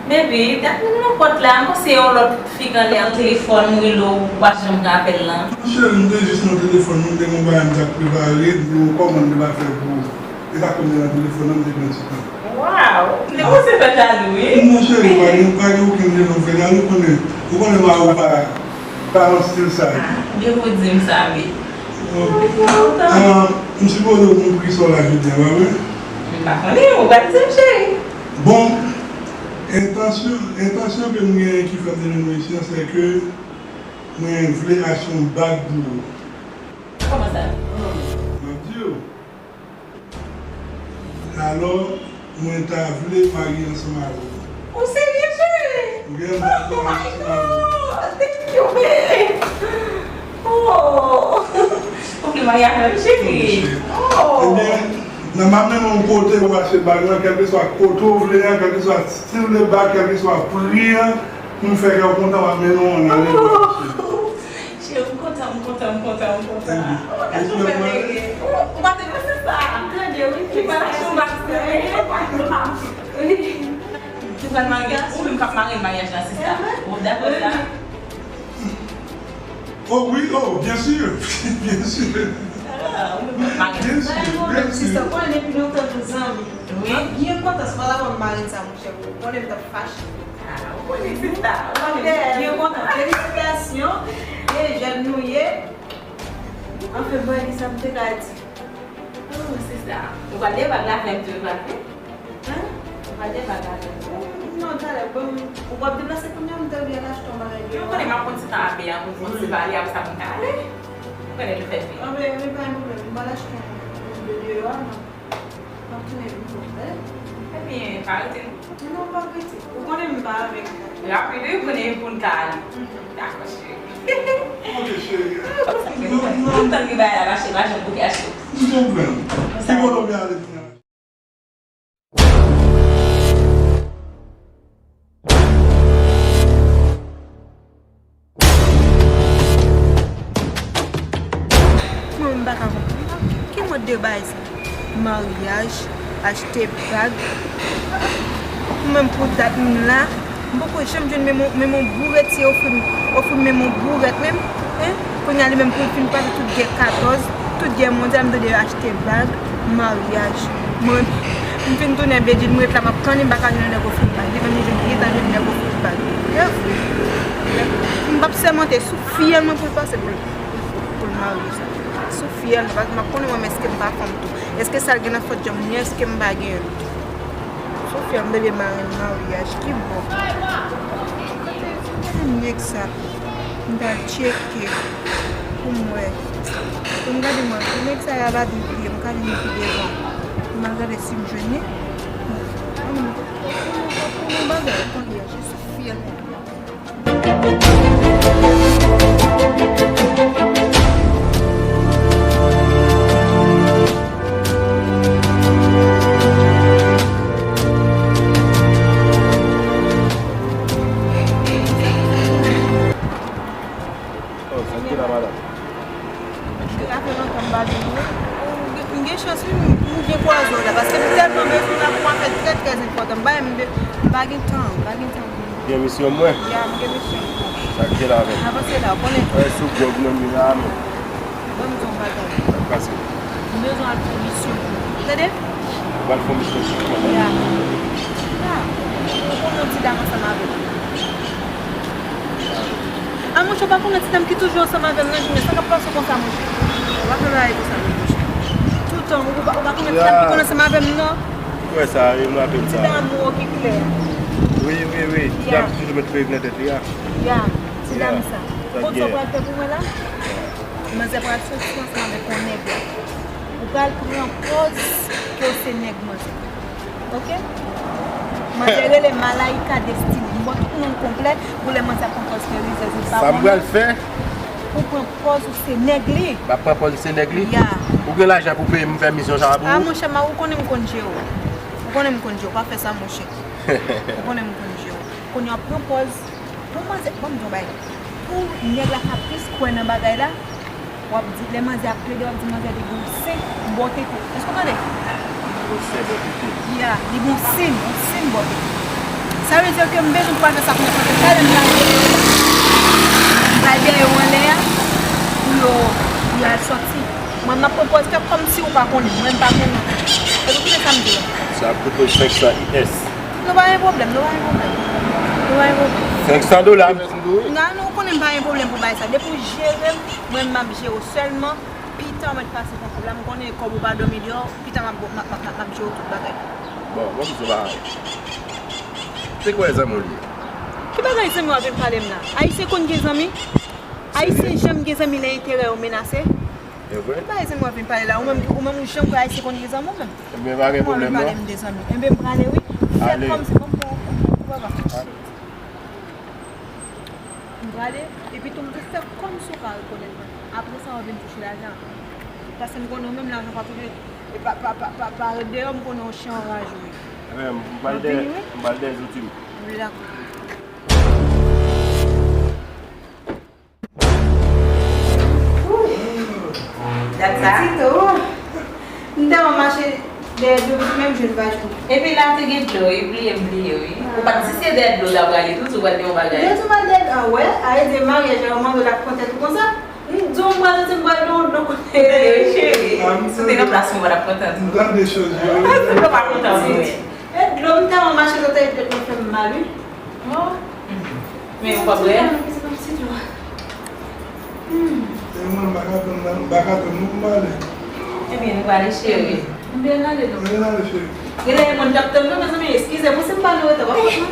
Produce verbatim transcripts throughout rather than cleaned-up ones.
Baby, dat m nan pòt la, m panse yon lòt fi k anlè an telefòn, m rele w, ou pa janm pran apèl lan. Cheri, m te jis nan telefòn, m te gen yon bagay m t ap prepare, m te gen yon kòmann m t ap fè pou ou. E sa k fè m te nan telefòn nan, m te pran ti tan. Waw, m te panse fè jalou, wi. Non, cheri, pa gen, pa gen okenn rezon fè jalou, konnen, ou konnen mari w pa, pa nan stil sa. Ah, byen ou di m sa, wi. Bon. Ah, m sipoze ou konpri sa w la jodi a, pa vre? M pa konnen, ou pral di m, cheri. Bon, entansyon, entansyon ke m genyen ki fè m te jwenn ou isi a, se ke mwen vle achte yon bag pou ou. Kòman sa? M ap di w. Alò, mwen ta vle marye ansanm avè w. Ou serye, cheri? Wi, m ta vle marye ansanm avè w. Oh my God! Thank you, babe! Oh! Ou vle marye avè m, cheri? Wi, cheri. Oh! Ebyen, nan m ap mennen w kote pou w achte bag lan, kèlkeswa kote w vle a, kèlkeswa stil de bag, kèlkeswa pri a, pou m fè kè w kontan, m ap mennen w ann ale pou w achte. Oh! Cheri, m kontan, m kontan, m kontan, m kontan. Ou pa te panse sa? M tande, wi. Ou pral achte yon bag pou mwen. Wi. Ou pral marye, ou menm k ap mare maryaj la, sista. Ou dakò sa? Oh wi, oh, byen si, byen si. Ah, ou menm k ap mare. Byen si, byen si. Sista, konnen depi lontan nou zanmi. Wi. M byen kontan, se pa la mwen mare sa, monchè. Ou konnen m t ap fache. Ah, ou konnen sista, ou konnen. Byen kontan. Felisitasyon. E jèn nou ye. Anfen, bon, e sa m te ka di. Oh, sista. Ou pral debake la, fè m tou, ou pral fè? Hein? Ou pral debake la, fè m tou? Non, talè, bon, ou p ap deplase kounye a, m te vle al achte yon bagay deyò. Ou konnen m ap konn ti tan ape a, konn fon ti pale, apre sa pou m ka ale. Ou konnen l fèt vit. Anben, men pa gen pwoblèm, m pral achte yon, yon de deyò a, non. M ap tounen vin pou mwen. Ebyen, pa rete non. Non, m p ap rete. Ou konnen m pa avèk ou. Rapid, wi, ou konnen e pou n ka ale. Mhm. Dakò, cheri. Ok, cheri. Tout tan ke bagay la mache, pa janm bouke achte. Ki pwoblèm? Ki kote w vle ale kounye a? Mwen menm m pa ka konprann. Ki mòd de bagay sa? Maryaj, achte bag. Mwen menm pou dat m la, m poko janm jwenn menm on, menm on bourèt, se ofri m, ofri m menm on bourèt menm, en? Kounye a li menm pou l fin pase tout gè katòz, tout gè mondyal, m tande yo achte bag, maryaj. Mwen, m fin tounen bedjin, m ret la, m ap kanni, m pa ka jwenn nèg ofri m bag. Li menm li jwenn, li gentan jwenn nèg ofri l bag. Evre. M p ap sèmante, sou fyèl mwen pou l pase pou l, pou l marye sa. Sou fyèl mwen, paske m ap konnen mwen menm èske m pa fanm tou. Èske sa l gen nan fòt jan m ye, èske m pa gen l? Sou fyèl m, bebe mare m maryaj, ki bò? Kote, kote nèg sa? M ta tcheke pou m wè. Pou m gade mwen, pou nèg sa y ap abitye, m ka vin pi devan. M al gade si m jwenn li. Pou m, pou m, pou m bagay, pou m maryaj, sou fyèl mwen. Oh, sa ki la, madanm? Sa fè lontan m pa jwenn ou. M gen, m gen chans, wi, m, m gen kwaze w la, paske m tèlman bezwen w la pou afè trè, trè enpòtan. M pa, m pa gen tan, m pa gen tan pou m. Gen misyon mwen. Ya, m gen misyon. Sa k te la avè m. Avanse la, ou konnen. Wè, sou gwòg nan mi la, men. Ban m di w yon bagay. Sa k pase? M bezwen al fè misyon pou ou. Tande? Ou pral fè misyon sou kòman? Ya. Ya. Ou konnen yon ti dam ansanm avè m. A, monchè, ou pa konnen ti dam ki toujou ansanm avè m nan jounen, sa k ap pase konsa, monchè? Ou pa fè bagay konsa, non, monchè. Toutan, ou pa, ou pa konnen ti dam ki konn ansanm avè m, non? Ou wè sa, e m rapèl sa. Ti dam ou ki klè. Wi, wi, wi. Ti dam ki toujou met feyik nan tèt li a. Ya, ti dam sa. Ou konn sa w pral fè pou mwen la? Manzè pral soti ansanm avèk yon nèg la. Ou pral pran pòz ke w se nèg manzè. Ok? Manzè rele Malaika Destiny. M ba w tout non l konplè pou lè manzè ap pran pòz ke rizèz li pa konnen. Sa m pral fè? Ou pran pòz ou se nèg li. M ap pran pòz m se nèg li? Ya. Ou gen lajan pou peye m fè misyon sa a pou ou? A, monchè, ma, ou konnen m konn jere w. Ou konnen m konn jere w. Pa fè sa, monchè. Ou konnen m konn jere w. Kounye a w ap pran pòz pou manzè, ban m di w yon bagay. Pou nèg la ka plis kwè nan bagay la, w ap di, lè manzè ap plede, w ap di manzè li gen yon sen bò tete. Èske w tande? Yon sen bò tete. Ya, li gen yon sen, yon sen bò tete. Sa vle di ke m bezwen pou al fè sa pou mwen, paske talè m pral dèyè yo. M pral dèyè yo anlè a, pou yo, pou yo al sòti. Mwen, m ap pran pòz fè kòmsi ou pa konnen m, mwen m pa konnen. Epi koute sa m di w. Sa ap koute w senk san U S. Nou pa gen pwoblèm, nou pa gen pwoblèm. Nou pa gen pwoblèm. Senk san dola. Nan, nou konnen m pa gen pwoblèm pou bay sa. Depi w jere m, mwen m ap jere w sèlman. Pita w mèt pase konkou la, m konnen kòb ou pa dòmi deyò, pita m ap, m ap, m ap, m ap jere w tout bagay. Bon, bon, se pa. Se kwè zanmi w li ye? Ki bagay zanmi w ap vin pale m la? Ayisyen konn gen zanmi? Ayisyen janm gen zanmi lè enterè yo menase? E vre? Ki bagay zanmi w ap vin pale la? Ou menm, ou menm ou janm kwè Ayisyen konn gen zanmi ou menm? Ebyen, pa gen pwoblèm non. Ou ap vin pale m de zanmi. Ebyen, m prale wi. Fè kòmsi, bon, bon, bon, bon, bon. M prale, epi tou m tou fè kòmsi w pa rekonèt mwen. Apre sa, w ap vin touche lajan. Paske m konnen w menm lajan w pa touche. E pa, pa, pa, pa, pa deyò, m konnen w chen anraje w ye. Ebyen, m pral dèyè, m pral dèyè zouti m. Wi, dakò. Dat sa? Tito, m tèlman mache dèyè dlo, m menm jwenn vaj tou. Epi la te gen dlo, wi, bliye m bliye, wi. Ou pa t di se dèyè dlo w ta prale tou, si w pral gen yon bagay. Yo tou pral dèyè, ah, wè, a vle di maryaj la, yo mande w la kontan tou konsa. M di w, m pral santi m pral gen yon dlo kote. Wi, cheri. Si w te nan plas mwen, ou pa t ap kontan tou. M tande choz yo. Ou pa kontan vre. E dlo, m tèlman mache sot epi tèt mwen fè m mal, wi. Oh. Men ou pa bwè? Se kòmsi dlo. Hmm. E mwen, m pa ka tann nan, m pa ka tann non pou m ale. Ebyen, nou prale, cheri. M byen ale, non. M byen ale, cheri. Genlè gen moun k ap tann nou, mezanmi, eskize pou si m ba nou reta, pa pwoblèm.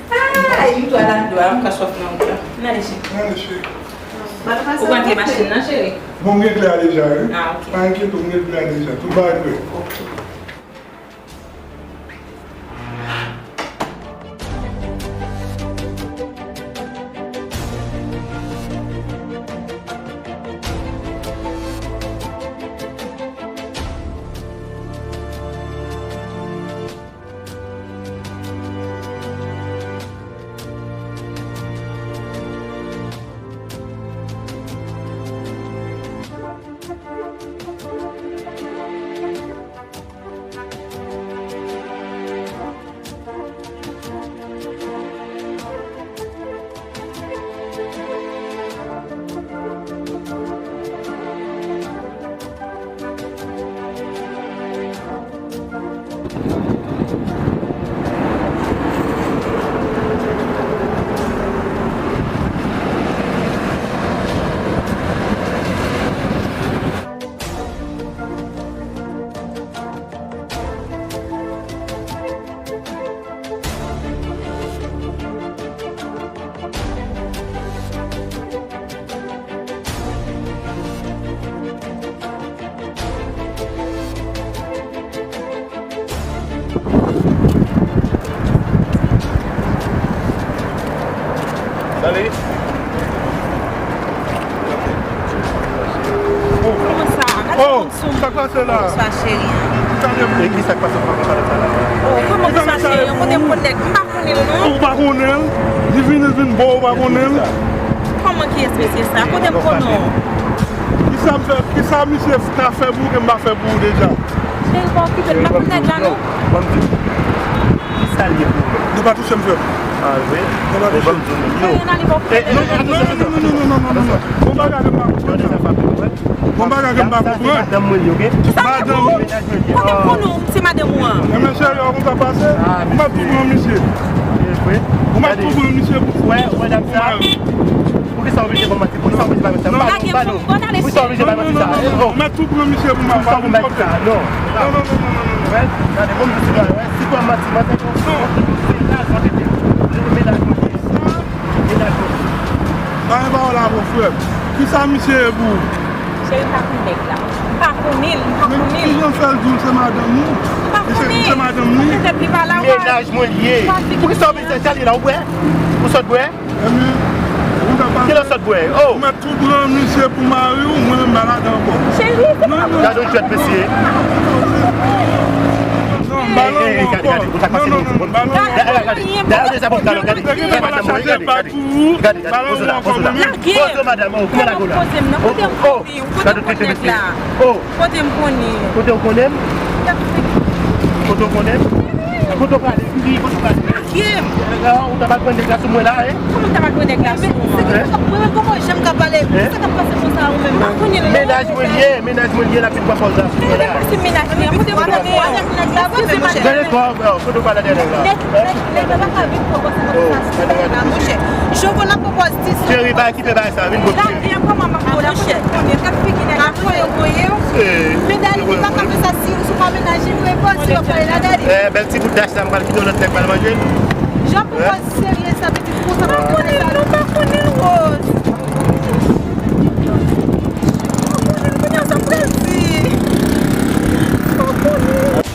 Ah, Yutwa la dlo a, m ka swaf nan wout la. N ale, cheri. N ale, cheri. Ou pran kle machin nan, cheri? Bon, m gen kle a deja, wi. Ah, ok. Pa enkyete w, m gen kle a deja. Tout bagay prè. Ok. Salut. Oh, kòman sa? Oh, sa k pase la? Bonswa, cheri. E ki sa k pase, kòman sa la? Oh, kòman bonswa, cheri? Kote m konn nèg? M pa konnen l, non. Ou pa konnen l? Li vin, li vin bo, ou pa konnen l? Kòman, kiyès mesye sa? Kote m konnen w? Kisa m fè, kisa misye ta fè pou ou ke m pa fè pou ou deja? Cheri, pa okipe l, m pa konn nèg la, non. Ban m di w. Kisa l ye pou ou? Nou pa touche m, frè m. Ah, vre? Nou pa touche m. Ban m di w, yo. Non, non, non, non, non, non. Bon bagay ke m pa konprann. Bon bagay ke m pa konprann. Madanm mwen li, oke? Kisa m ye pou ou? Kote m konnen w se madanm ou an? Enben, cheri, ou konn sa pase? Ou mèt tou pran misye. Ou mèt tou pran misye pou, pou, pou mari w. Poukisa w oblije ban m manti? Poukisa w oblije ba m manti? Lage m, bon, lage m. Poukisa w oblije ba m manti sa? Ou mèt tou pran misye pou mari w. Poukisa w pou mèt sa? Non. Non, non, non, non, non, non. Wè, gade, bon, m di w, wè, si w ap manti, manti. Non. Se la, sa te di. Menaj mwen. Menaj mwen. Pa gen pawòl avè w, frè m. Kisa misye ye pou ou? Cheri, m pa konn nèg la. M pa konnen l, m pa konnen l. Men kijan fè l di w se madanm ou? M pa konnen. Se madanm li? Petèt li pa la, w pa... Menaj mwen li ye. Poukisa w bezwen salye la, ou bwè? Ou sot bwè? Kilè w sot bwè? Oh! Ou mèt tou pran misye pou mari w, mwen menm m pa ladan ankò. Cheri, se pa... Gade yon jwèt mesye. Non, m pa nan ou ankò. Non, non, non, non, m pa nan ou ankò. Gade, gade, gade, gade, gade, gade, gade, gade, gade, gade, gade, poze la, poze la. Poze, madanm, oh, kouman lage w la? Oh, oh, gade tete mesye. Oh. Kote m konnen? Kote w konnen m? Kote w konnen m? Kote w prale? Di kote w prale? Lage m! Ou ta pral pran nèg la sou mwen la, hein? Kòman m ta pral pran nèg la sou ou? Mwen menm poko janm ka pale. Sa k ap pase konsa ou menm? M pa konnen non. Mennaj mwen li ye, mennaj mwen li ye, l ap vin pran pòz la sou mwen la. Kote pase mennaj li an? Kote w prale? Gade kò w, kote w prale dèyè nèg la? Nèg, nèg, nèg la pa ka vin pran pòz konsa sou mwen la, monchè. Jovò n ap pran pòz. Cheri, pa okipe bagay sa, vin bò m cheri. Gade kòman m ap pran pòz, monchè. Gade figi nèg la, kòman yo voye w. Men Dali, li pa ka fè sa si, si w pa mennaj li vre, bon, si w ap pale la, Dali. Eh, bèl ti bout dach la, m pral kite yon lòt nèg pral manje l. Jan pou pòz serye sa, pitit, pou sa pa konnen sa. Nou pa konnen Rose. Nou pa konnen kounye a sa m pral di. Nou pa konnen.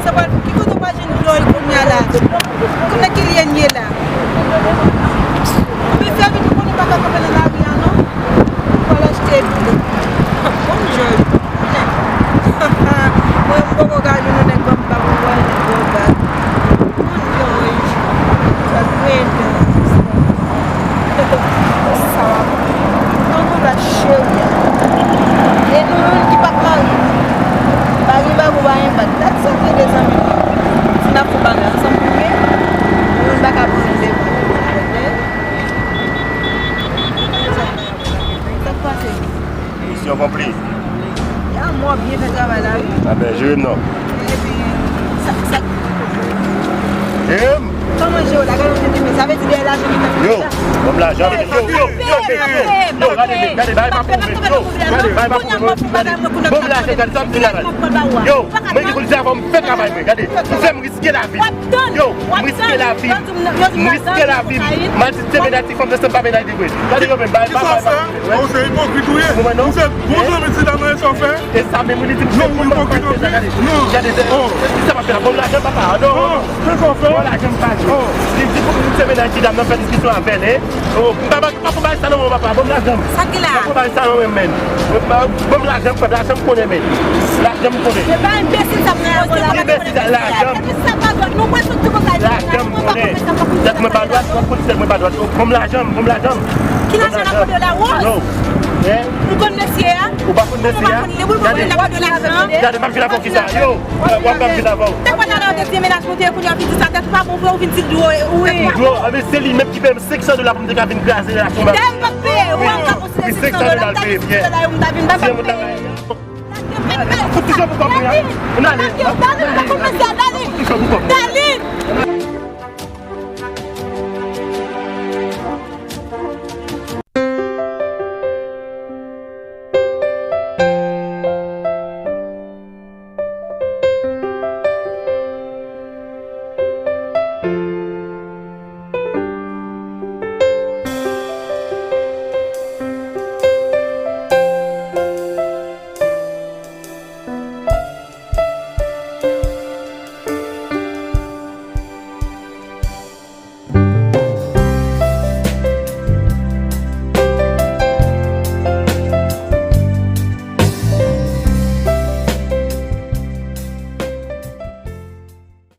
Sa pral pou ki kote w pa jwenn dlo kounye a la? Kote Kilian ye la? Mesye, vin nou konnen pa ka kanpe nan lari a non. Pou al achte dlo. Bon, jòj. Mwen, m poko ka jwenn yon nèg ban m bag, ou wè, nèg ban m bag. Moun yo, wi. Sa grenn. Tankou la cheri. E nou youn ki pa t marye. Pa gen bag ou pa gen bag. Dat sa fè de zanmi. Si n ap fè bagay ansanm, pou mwen, youn pa ka pran lè. Sa k pase? Misyon konpli. Ya, mwen byen fè travay la, wi. A ben, jere m non. Epi, sa, sa. Jere m. Kòman jere w la? Gade w te di, men sa vle di dèyè lajan ki fè yo, sa. Ban m lajan, yo, yo, yo, yo, yo, gade, gade, bagay pa pou mwen, yo, gade, bagay pa pou mwen, gade, ban m lajan, gade, sa m di la, gade. Yo, mwen ki pou di sa, fò m fè travay mwen, gade, ou fè m riske lavi m. Yo, m riske lavi m. M riske lavi m. M a di se mennaj ti fanm nan, se pa mennaj li vre. Gade yo menm, bay, bay, bay, bay. Ou se ipokrit ou ye. Ou konprann non? Ou se bon zanmi ti dam nan, e sa w fè? E sa menm, li di m se bon zanmi ti dam nan. Gade, se, se sa m ap fè la. Ban m lajan, papa. Non, non. Ban m lajan, m pa jwe. Li di pou m se mennaj ti dam nan, fè diskisyon avè l, hein. Oh, m pa, pa, pa pou bay sa nan men w, papa. Ban m lajan m. Sa ki la? Pa pou bay sa nan men m, men. Ban m lajan m, frè, lajan m konnen, men. Lajan m konnen. Se pa enbesil sa pou poze. Enbesil, lajan m. Sa pa dwat. Nou pa sot pou bagay. Lajan m konnen. Tèt mwen pa dwat, w ap konn si tèt mwen pa dwat. Ban m lajan m, ban m lajan m. Ki lajan l ap mande w la, Rose? Non. Hein? Ou konn mesye a? Ou pa konn mesye a? Gade. Gade, m ap vin avè w kisa? Yo. W ap, w ap vin avè w. Te konn alè w te di mennaj mwen te ye kounye a, w vin di sa, tèt ou pa bon vre, ou vin di dlo, wi. Dlo, a, men se li menm ki peye m senk san dola pou m te ka vin kraze relasyon m avè l. Dèyè m p ap peye, ou ankò pou se senk san dola, m ta vin senk san dola yo, m ta vin, m pa p ap peye. Kout pijan pou kòb mwen an. Ann ale. Ann ale. Kout pijan pou kòb mwen an. Daline!